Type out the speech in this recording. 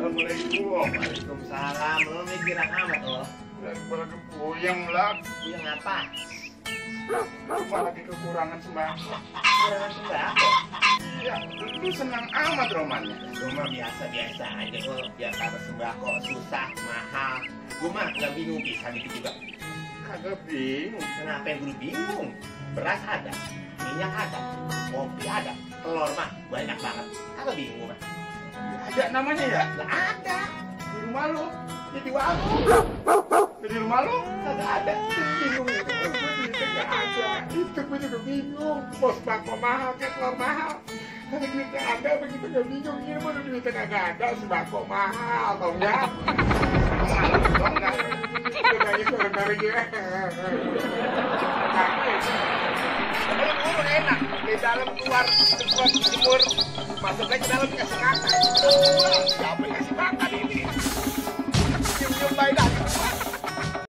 Assalamualaikum. Waalaikumsalam. Lo mikiran amat lo. Lagi puyeng lah. Puyeng apa? Rumah lagi kekurangan sembako. Kekurangan sembako? Iya, lu senang amat romannya. Gue mah biasa-biasa aja lo. Biar kata sembako susah, mahal. Gue mah gak bingung bisa gitu juga. Kagak bingung. Kenapa yang gue bingung? Beras ada, minyak ada, kopi ada, telur mah banyak banget. Kagak bingung mah. Ada namanya ya? Gak ada. Di rumah lu. Di warung. Di rumah lu? Kagak ada. Bingung. Duitnya gak ada. Itu gue juga bingung. Bos sembako mahal, kayak telur mahal. Kalau duitnya ada, begitu gak bingung. Ini mana duitnya kagak ada, sembako mahal. Tau enggak? Tau enggak? Itu nanya gara-gara gue. Kalau enak, di dalam keluar dijemur, masuk lagi dalam kasih makan. Siapa yang kasih makan?